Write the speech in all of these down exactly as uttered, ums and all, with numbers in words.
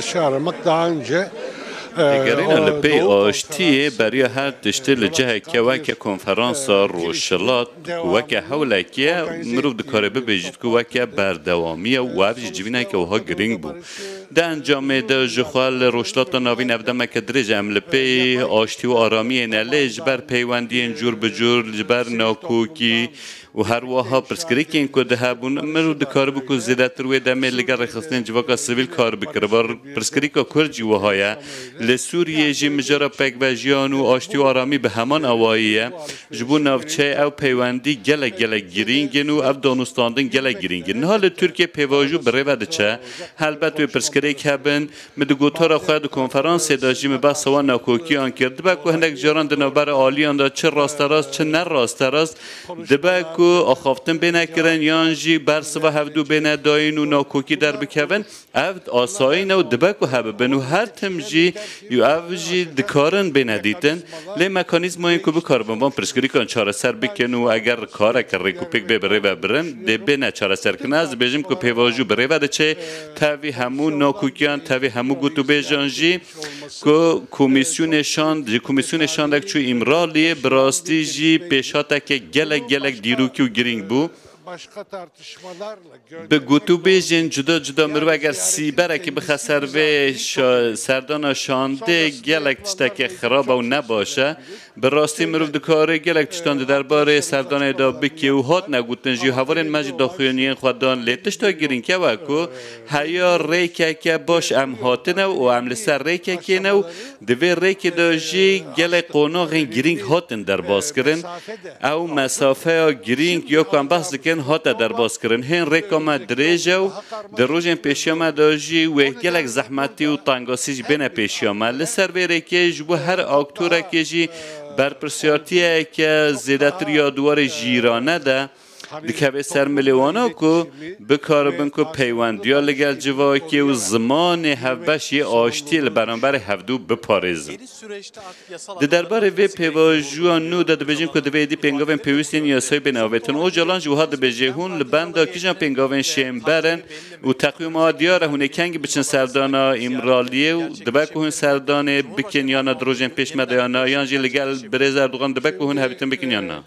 Çağırmak daha önce, e, Hegerîna li pey aştiyê beriya her tiştê li ciheke weke konferansa Rojhilat, weke hewlekê ye, mirov dikare bibêjit ku weke berdewamî ye û ev jî civîneke wiha girîng bû. Di encamê de jixwe li Rojhilata Navîn ev demeke dirêj e, em li pey aştî û aramiyê ne, lê ji ber peywendiyên cûr bi cûr, ji ber nakokî, û her wiha pirsgirêkên ku dihebûn, mirov dikaribû ku zêdetir wê demê li gel rêxistinên civaka sivîl kar bikiriba. Pirsgirêka Kurd jî wiha ye. Li Sûriyê jî mijara pêkvejiyan û aştî û aramî bi heman awayî ye. Ji bo navçeyê ew peywendî gelek, gelek girîng in û ev danûstandin gelek girîng in. Niha li Tirkiyê pêvajo bi rê ve diçe. Helbet wê pirsgirêk hebin. Min di gotara xwe di konferansê de jî min behsa wan nakokiyan kir. Dibe ku hinek caran di navbera aliyan de çi rasterast, çi ne rasterast, dibe ku axaftin bêne kirin yan jî bersiva hevdû bêne dayîn û nakokî derbikevin, ev asayî ne û dibe ku hebibin û her tim jî û ev jî dikarin bêne dîtin. Lê mekanîzmayên ku bikaribin van pirsgirêkan çareser bikin û eger kareke rêkûpêk bê bi rê ve birin, dê bêne çareserkirin. Ez dibêjim ku pêvajo bi rê ve diçe, tevî hemû nakokiyan, tevî hemû gotûbêjan jî ku komîsyonê şand, ji komîsyonê şandek çû Îmraliyê, bi rastî jî pêşhateke gelek, gelek dîrokî û girîng bû. Bi gotûbêjên cuda cuda mirov eger sîberekî bixe ser vê şa-, serdana şandê, gelek tişteke xirab e û ne baş e. Bi rastî mirov dikare gelek tiştan di derbarê serdanê de bike û hatine gotin jî, hevalên me jî daxuyaniyên xwe dan, lê tişta girîng ew e ku heya rêkeke baş em hatine û em li ser rêkekê ne û di vê rêkê de jî gelek qonaxên girîng hatin derbas kirin. Ew mesafeya girîng ya ku em behs dikin hate derbas kirin. Hên rêka me dirêj e û di rojên pêşiya me de jî wê gelek zehmetî û tengasî jî bêne pêşiya me. Li ser vê rêkê ji bo her aktorekê jî berpirsiyartiyeke zêdetir ya di warê jîrane de dikeve ser milê wana ku bikaribin ku peywendiya li gel civakê û zimanê hevbeş yê aştiyê li beramberê hevdû biparêzin. Di derbarê vê pêvajoya nû de dibêjin ku divê êdî pêngavên pêwîst yên yasayî bên avêtin. Ocalan jî wiha dibêje, hûn li benda kîjan pêngavên şênber in û teqwîma diyar e, hûn ê kengî biçin serdana Îmraliyê û dibe ku hûn serdanê bikin yan na di rojên pêş me de yan na, yan jî li gel birêz Erdogan dibe ku hûn hevîtin bikin yan na?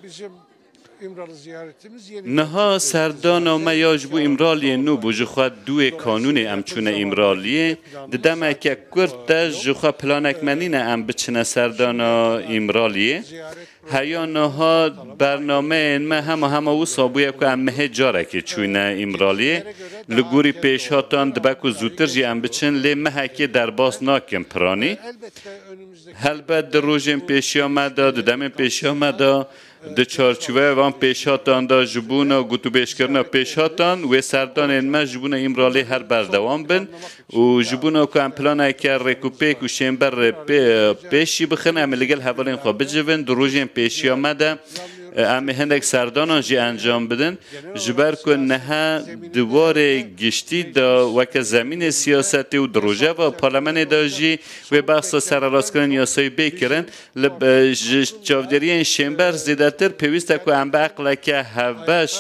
Niha serdana me ya ji bo Îmraliyê nû bû. Ji xwe duê kanûnê em çûne Îmraliyê. Di demeke kurt de ji xwe planek me nîne em biçine serdana Îmraliyê. Heya niha bernameyên me hema hema wisa bûye ku em mehê carekê çûyne Îmraliyê. Li gorî pêşhatan dibe ku zûtir jî em biçin, lê mehekê derbas nakin piranî. Helbet di rojên pêşiya me de, di demên pêşiya me de, di çarçoveya van pêşhatan de ji bona gotûbêjkirina pêşhatan wê serdanên me ji bona Îmraliyê her berdewam bin û ji bona ku em planeke rêkûpêk û şênber pê-, pêşî bixin, em ê li gel hevalên xwe bicivin. Di rojên pêşiya me de, e, em ê hinek serdanan jî encam bidin. Ji ber ku niha di warê giştî de weke zemînê siyasetê û di rojeva parlemenê de jî wê behsa sererastkirin yasayî bê kirin. Li, e, ji çavdêriyên şênber zêdetir pêwîst e ku em bi eqleke hevbeş,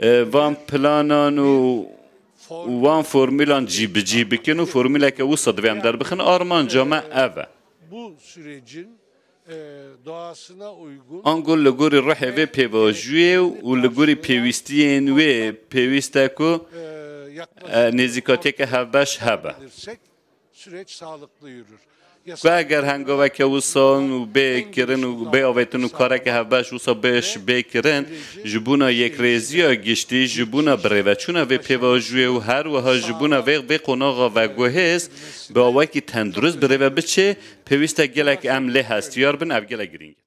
e, van planan û, û van formûlan cîbicî bikin û formûleke wisa divê em derbixin. Armanca me ev e. Ango li gorî ruhê vê pêvajoyê û li gorî pêwîstiyên wê pêwîst e ku, e, nêzîkatiyeke hevbeş hebe. Ku eger hengaveke wisan û bê kirin û bê avêtin û kareke hevbeş wisa beş bê kirin, ji bona yekrêziya giştî, ji bona birêveçûna vê pêvajoyê û her wiha ji bona vê, vê qonaxa veguhêz bi awakî tendurist birêve biçê, pêwîst e gelek em lê hestiyar bin, ev gelek girîng e.